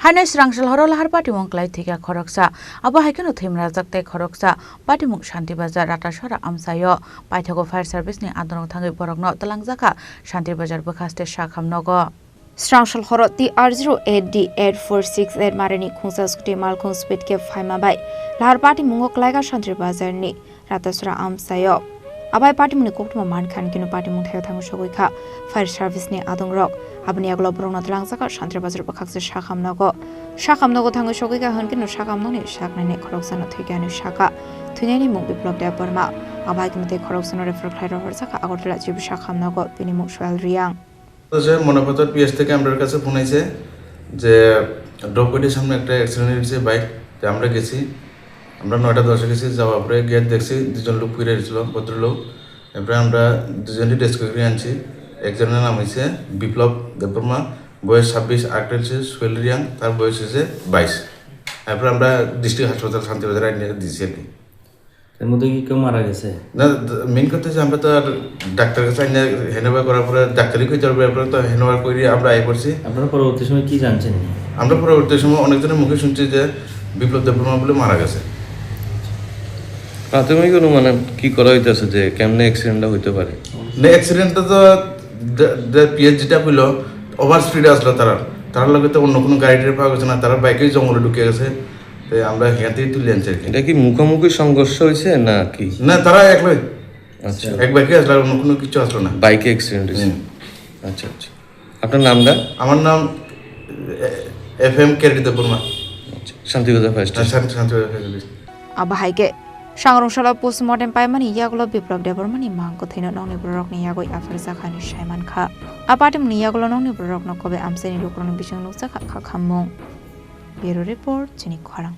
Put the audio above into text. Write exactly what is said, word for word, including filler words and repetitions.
Haino srangsalhoro lahar patimung kwlai thwikha khoroksa. Abo hai kheno thwimrajak tei khoroksa patimung Shanti Bazar Ratasora amchaio. Paithago fire service ni adongrok thangwi borokno twlangjakha Shanti Bazar bwkhaste sakham nogo. Srangsalhoro T R zero eight D eight four six eight marini khungsa scooty malkhung speed khe phaima bai lahar patimungo kwlaikha Shanti Bazar ni Ratasora amchaio. Abai patimungni koktwma mankha, hinkhe no patimung thaio thangwi sogwi kha fire service ni adongrok. Aboni yagulo borokno twlangjakha Shanti Bazar bwkhakse sakham nogo. Sakham nogo thangwi sogwi kha hinkhe no sakham nokni saknaini khoroksano thwikha hinwi sakha. Thwinaini mung Biplab Debbarma. Abai khe mwtai khoroksano refer khlai rohorjakha Agartala Chibu sakham nogo, bini mung Sohel Riang. তো সে মনোপাথর পিএস থেকে আমরার কাছে ফোন আইছে যে ড্রপঘাটের সামনে একটা অ্যাক্সিডেন্ট হয়েছে বাইক। তো আমরা গেছি, আমরা নয়টা দশে গেছি, যাওয়ার পরে গিয়ে দেখছি দুজন লোক ফিরে এসেছিল, ভদ্রলোক। এরপরে আমরা দুজনকে রেস্কিউ করে আনছি। একজনের নাম হয়েছে বিপ্লব দেববর্মা, বয়স ছাব্বিশ, আরেকটা হচ্ছে সোহেল রিয়াং, তার বয়স হয়েছে বাইশ। এরপরে আমরা ডিস্ট্রিক্ট হাসপাতাল শান্তিবাজারে নিয়ে দিয়েছি আর কি। এর মধ্যে কি কেউ মারা গেছে? না, মেইন কথা হচ্ছে আমরা তো আর ডাক্তার কাছে আইনা হ্যান্ডওভার করার পরে ডাক্তারি কইতে পারবে, এরপরে তো হ্যান্ডওভার করি আমরা আই করছি। আপনারা পরবর্তী সময় কি জানছেন? আমরা পরবর্তী সময় অনেকজনের মুখে শুনছি যে বিপ্লব দেববর্মা বলে মারা গেছে। প্রাথমিক অনুমানে কি করা হইতেছে যে কেমনে অ্যাক্সিডেন্টটা হইতে পারে? না, অ্যাক্সিডেন্টটা তো পিএস যেটা হইলো, ওভার স্পিডে আসলো তারা, তার লগে তো অন্য কোনো গাড়ি টাড়ি পাওয়া গেছে না, তারা বাইকেই জঙ্গলে ঢুকে গেছে। তো আমরা হেঁটেই তুলে আনছি আর কি। এটা কি মুখোমুখি সংঘর্ষ হয়েছে না কি? না, তারা একলাই। আচ্ছা। এক বাইকে আসলে আর অন্য কোনো কিছু আসলো না। বাইকে অ্যাক্সিডেন্ট হয়েছে। হুম। আচ্ছা, আচ্ছা। আপনার নামটা? আমার নাম এ-, এফ এম কেরি দেববর্মা। আচ্ছা, শান্তিবাজার ফায়ার স্টেশন। হ্যাঁ, শান্তি, Shantibazar fire station. Abo hai khe sangrong salo postmortem paimani yagulo Biplab Debbarmani mang kwthwino nokni bororokni yagwi apharjak hinwi saimankha. A patimungni yagulo nokni bororokno kobe amchaini lukurokni bising nukjakha kha khammung. Bureau Report, Chini Khorang.